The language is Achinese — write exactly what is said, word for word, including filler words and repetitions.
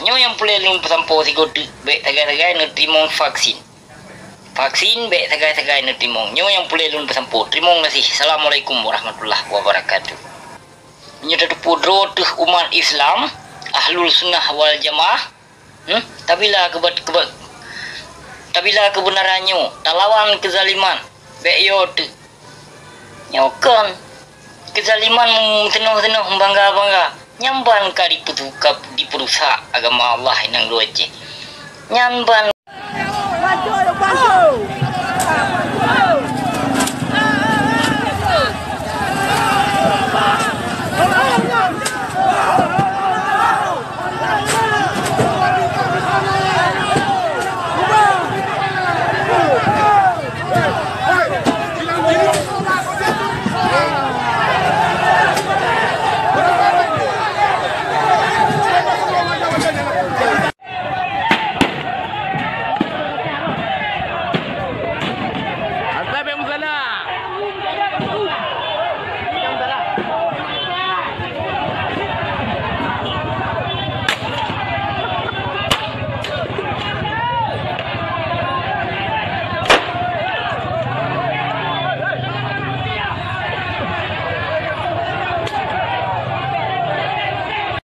Nyoe nyang peureulée lôn peusampoe sigoe teuk, bék sagai-sagai neuteurimong vaksin. Vaksin bék sagai-sagai neuteurimong. Nyoe nyang peureulée lôn peusampoe. Teurimong gaséh. Assalamualaikum warahmatullahi wabarakatuh. Meunyoe tateupeue droe teuh umat Islam, Ahlul Sunnah wal Jamaah, hmm? Tabila keubat-, keubat-, tabila keubeunaran nyoe, talawan keuzaliman, bék yo teuk. Nyoe kon keuzaliman meuteunoh-teunoh, meubangga-bangga. Nyan ban ka dipeutu-, ka dipeurusak agama Allah inong dua jih. Nyan ban